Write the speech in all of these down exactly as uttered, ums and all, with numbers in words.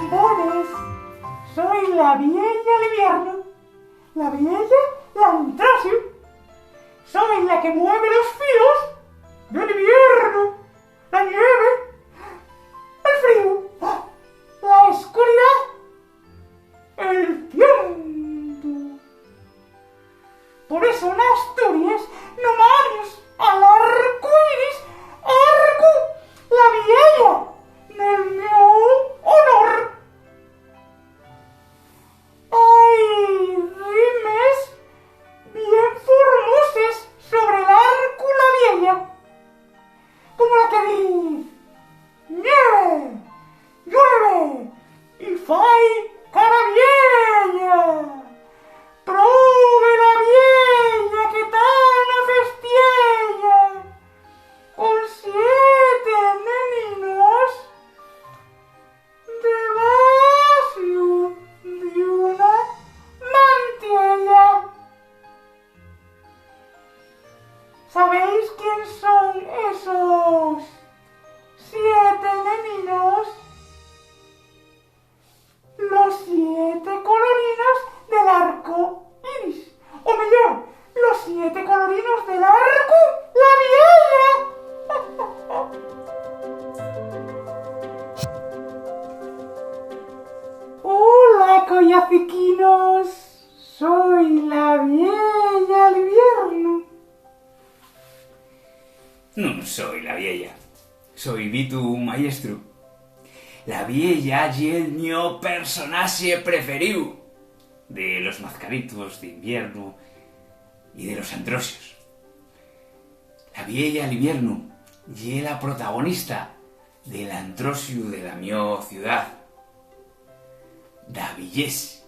Bones, soi la vieya l'iviernu, la vieya l'antrosiu. Soi la que mueve los filos del iviernu, la ñeve, el fríu, la escuridá, el tiempu. Por eso n'Asturies nomamos al arco iris arcu la vieya, nel mio honor. Hai rimes bien formoses sobre l'arcu la vieya, como la que diz: Ñeve, llueve y fai cara vieya. Probe la vieya que ta na festiella con siete neninos debaxu d'una mantieya. ¿Sabéis quién son esos siete neninos? Los siete colorinos del arco iris. O meyor, los siete colorinos del arco la vieya. Hola, collaciquinos. Soi la vieya l'iviernu. Nun soi la vieya. Soi Vitu, un maestru. La vieya ye'l mio personaxe preferíu de los mazcaritos d'iviernu y de los antrosios. La vieya l'iviernu ye la protagonista del antrosiu de la mio ciudá, d'Avilés.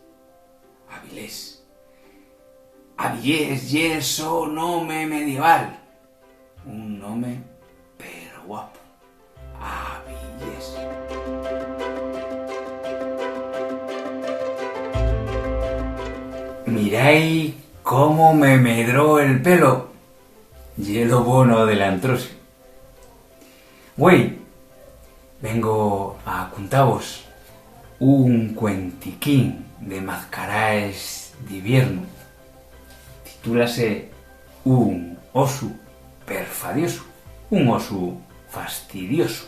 Avilés. Avilés ye'l so nome medieval. Un nome perguapu. Avilés. Mirai cómo me medró el pelo. Ye lo bono del antrosiu. Güei, vengo a cuntavos un cuentiquín de mazcaraes d'iviernu. Titúlase Un osu perfadiosu, un osu fastidiosu.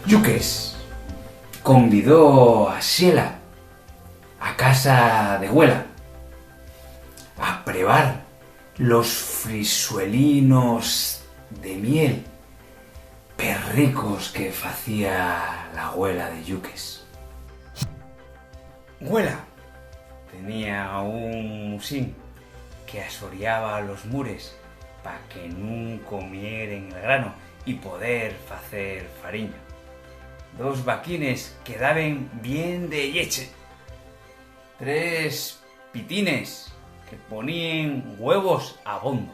Yuques convidó a Xela a casa de güela a prebar los frisuelinos de miel perricos que facía la güela de Yuques. Güela tenía un musín que asoriaba los mures pa que nun comieren el grano y poder facer fariña. Dos vaquines que daben bien de lleche. Tres pitines que poníen güevos abondo.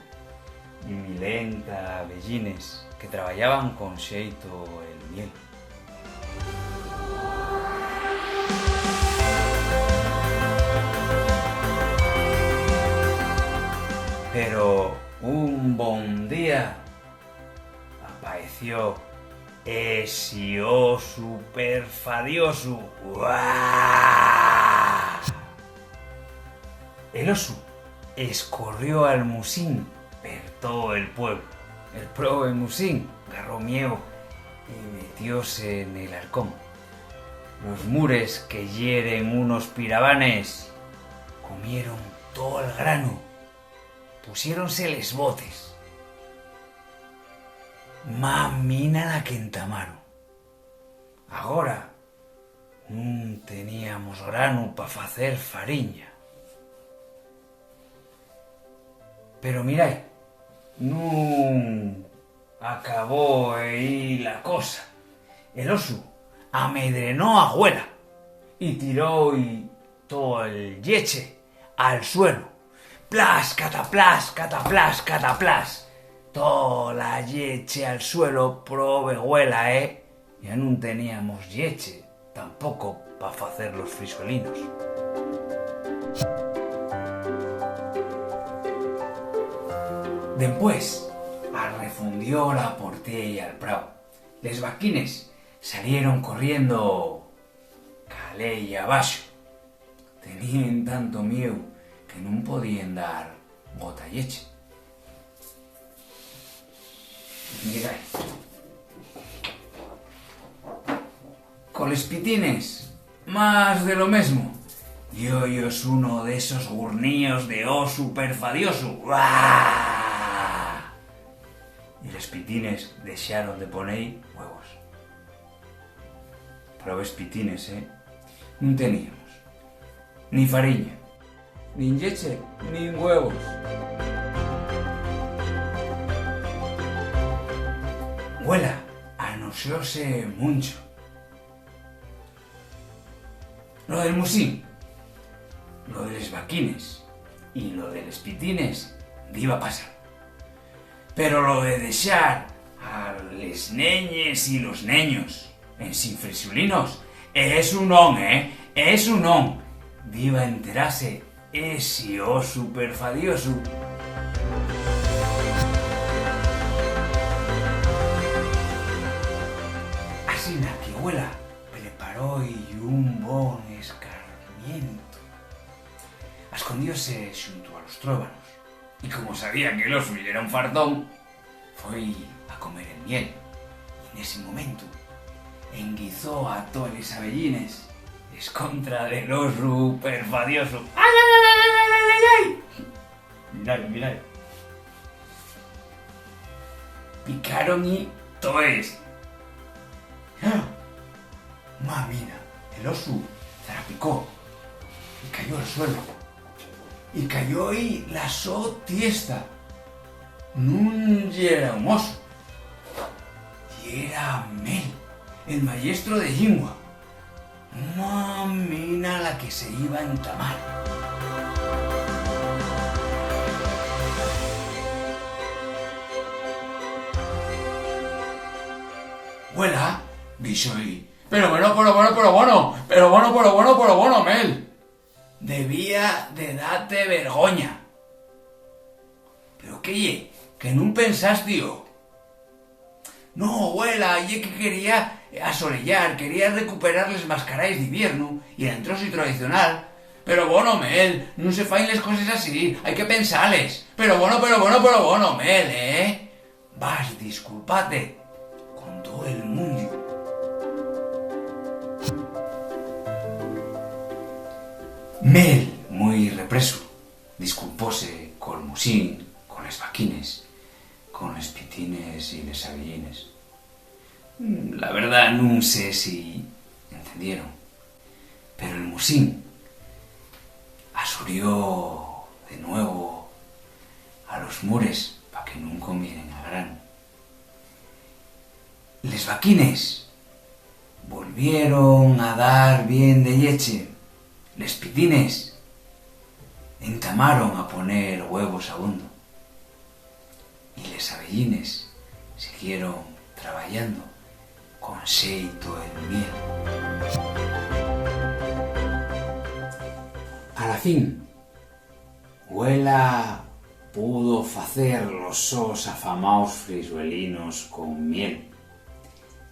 Y milenta vellines que trabayaban con xeito el miel. Pero un bon día apaeció esi osu perfadiosu. ¡Guau! El osu escorrió al musín per too el pueblu. El probe musín garró mieu y metióse nel arcón. Los mures, que yeren unos pirabanes, comieron too el granu pusiéronse les botes. Mamina la qu'entamaron. Agora nun teníamos granu pa facer fariña. Pero mirai, nun acabó ehí la cosa. El osu amedrenó a güela y tiró-y to'l lleche al suelu. Plas, cataplas, cataplas, cataplas. Tola lleche al suelo, probe güela, eh. Ya nun teníamos lleche tampoco pa facer los frisuelinos. Dempués, arrefundió la portiella al prao. Les vaquines salieron corriendo calella abaxo. Teníen tanto mieu que nun podíen dar gota lleche. Mirai. Coles pitines, más de lo mesmo. Dio-yos uno d'esos gurníos de osu perfadiosu. ¡Uah! Y les pitines dexaron de poner güevos. Probes pitines, eh? Nun teníamos nin fariña, nin lleche, nin güevos. Güela, anoxóse muncho. Lo del musín, lo de les vaquines y lo de les pitines diba pasar. Pero lo de dexar a les neñes y los neños ensin frisuelinos, es un non, ¿eh? Es un non. Diba enterase esi osu perfadiosu. Asina que güela preparó-y un bon escarmientu. Ascondióse xunto a los truébanos. Y como sabía que l'osu yera un fartón, foi a comer el miel. Y nesi momentu enguizó a toles abellines escontra del osu perfadiosu. ¡Ai, ai, ai, ai, ai, ai, ai! Mirái, mirái. Picáron-y toes. ¡Ah! Mamina, el osu zarapicó y cayó al suelo. Y cayó-y la so tiesta. Nun yera un osu, yera Mel, el mayestro de llingua. Mamina la que se iba a entamar. Güela, dixó-y, pero bueno, pero bueno, pero bueno, pero bueno, pero bueno, pero bueno, Mel. Debía de date vergoña. Pero qué ye, que nun pensás, tío? No, güela, ye que quería asoleyar, quería recuperar les mascaraes d'iviernu y el antroxi tradicional. Pero bono, Mel, nun se faen les coses así, hai que pensales. Pero bono, pero bono, pero bono, Mel, ¿eh? Vas disculpate con todo el mundu. Mel, mui represu, disculpóse col musín, con les vaquines, con les pitines y les abellines. La verdá, nun sé si entendieron, pero el musín asurió de nuevo a los mures pa que nun comieren a granu. Les vaquines volvieron a dar bien de lleche, les pitines entamaron a poner güevos abondo, y les abellines siguieron trabayando con xeito el miel. A la fin, güela pudo facer los sos afamaos frisuelinos con miel.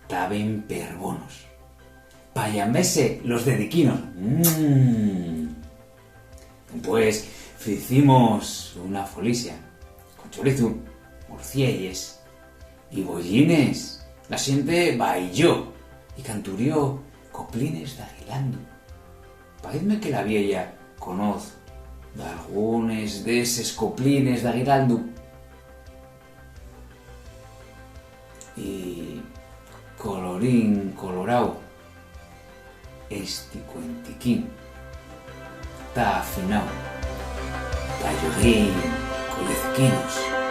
Taben perbonos. Pa llambese los dediquinos. Mm. Pues ficimos una folisia con chorizu, murcielles y bollines. La xente bailó y canturió coplines d'aguilandu. Paezme que la vieya conoz Dalgunes d'eses coplines d'Aguinaldu. Y colorín colorao, esti cuentiquín ta afinao pa lloguín colla Ciquinos.